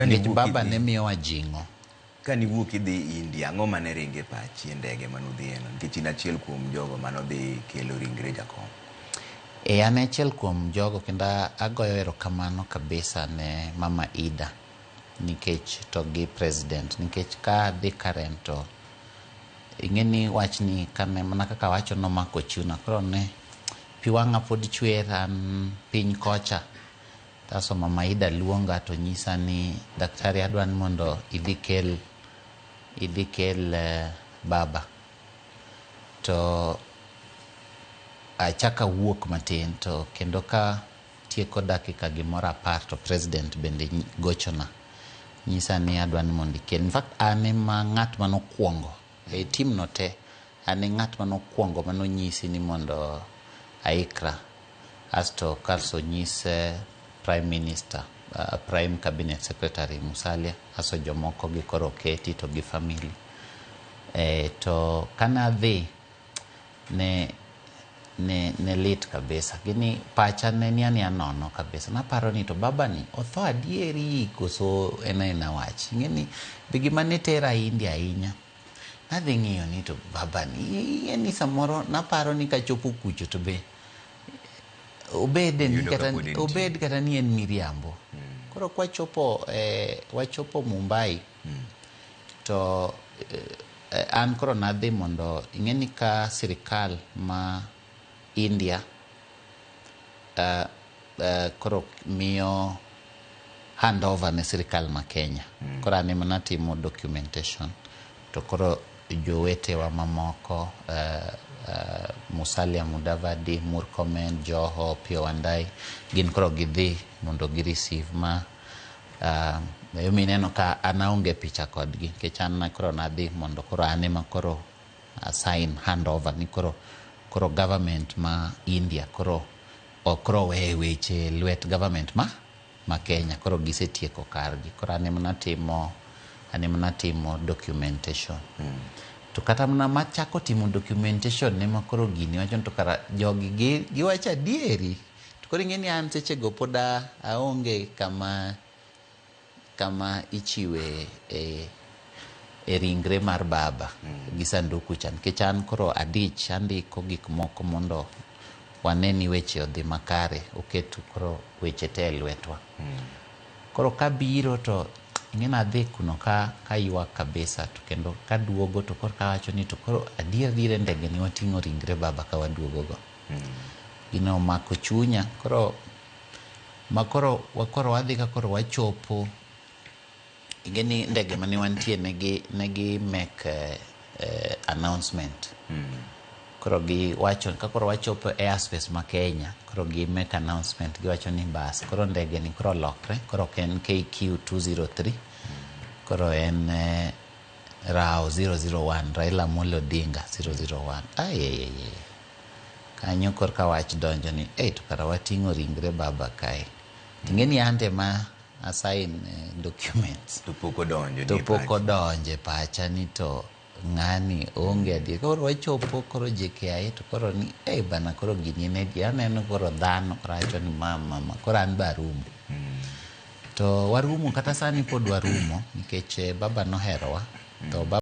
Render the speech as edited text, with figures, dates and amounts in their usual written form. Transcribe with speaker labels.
Speaker 1: Nikech baba ne miyowa jing'o.
Speaker 2: Kane iwuok idhi India, ang'o mane ringo e pachi e ndege mane udhiyeno? Nikech in achiel kuom jogo mane odhi kelo ringre jakom.
Speaker 1: E an achiel kuom jogo kendo agoyo erokamano kabisa ne Mama Ida nikech to gi president nikech ka adhi Karen to ing'e ni wachni kane mana kaka awacho nomako chunya koro ne pi wang'a pod chwer an piny kocha. Kasto Mama Ida luonga to nyisa ni daktari adwa ni mondo idhi kel baba. To achako awuok matin to kendo ka tieko dakika gimoro 10 to president bende gochona nyisa ni adwa ni mondo ikel. In fact an ema ng'at manokuongo e team no te, an e ng'at manokuongo manonyisi ni mondo aikra. Asto kasto onyis Prime Minister, Prime Cabinet Secretary Musalia, asto jomoko gi koro oketi to gi family. To kane adhi ne lit kabisa. Gini pacha ne ni ania nono kabisa. Naparo ni to baba ni otho adieri koso en aena wach. Ing'e ni be gima ne tera India ahinya. Nadhi ng'iyo ni to baba ni ing'e ni samoro naparo ni kachopo kucho to be obed ni kata obed kata ni en miriambo. Koro kwachopo wachopo Mumbai to an koro nadhi mondo ing'e ni ka sirikal ma India koro miyo handover ne sirikal ma Kenya. Koro an ema natimo documentation to koro jowetewa mamoko Musalia Mudavadi, Murkomen, Joho, Opiyo Wandayi gin koro gidhi mondo gi receive ma mineno ka an aonge picha kodgi nikech an koro nadhi mondo koro an ema koro sign handover ni koro koro government ma India koro koro weyo weche lwet government ma Kenya koro gisetieko kargi koro an ema natimo documentation. To kata mana machako timo documentation ema koro gini wacho ni to kara jogi giwacho adieri. To koro ing'e ni an sechego pod aonge kama ichiwe e ringre mar baba gi sanduku cha nikech an koro adich andiko gik moko mondo wane ni weche odhi makare oket koro weche te e lwetwa. Koro kabiro to ing'e ni adhi kuno ka kaywak kabisa to kendo kaduogo to koro kawacho ni to koro adier adier e ndege ni wating'o ringre baba ka waduogo go. Gino omako chunya koro makoro koro wadhi ka koro wachopo ing'e ni ndege mane wantie negi make announcement. Koro giwacho ka koro wachopo airspace ma Kenya koro gi make announcement giwacho ni bas koro ndege ni koro olokre koro ok en KQ 203 koro en RAO 001 Raila Amolo Odinga 001. Ayeyeye kanyo korka wach donjo ni to kara wating'o ringre baba kae. Ting'e ni ante ma asign documents
Speaker 2: to pok odonjo
Speaker 1: to pok odonjo e pacha ni to ng'ani onge adier. Koro wachopo koro JKIA to koro ni bana koro gini en adier aneno koro dhano koro awacho ni mama koro an be arumo. To warumo kata sani pod warumo nikech baba noherowa to baba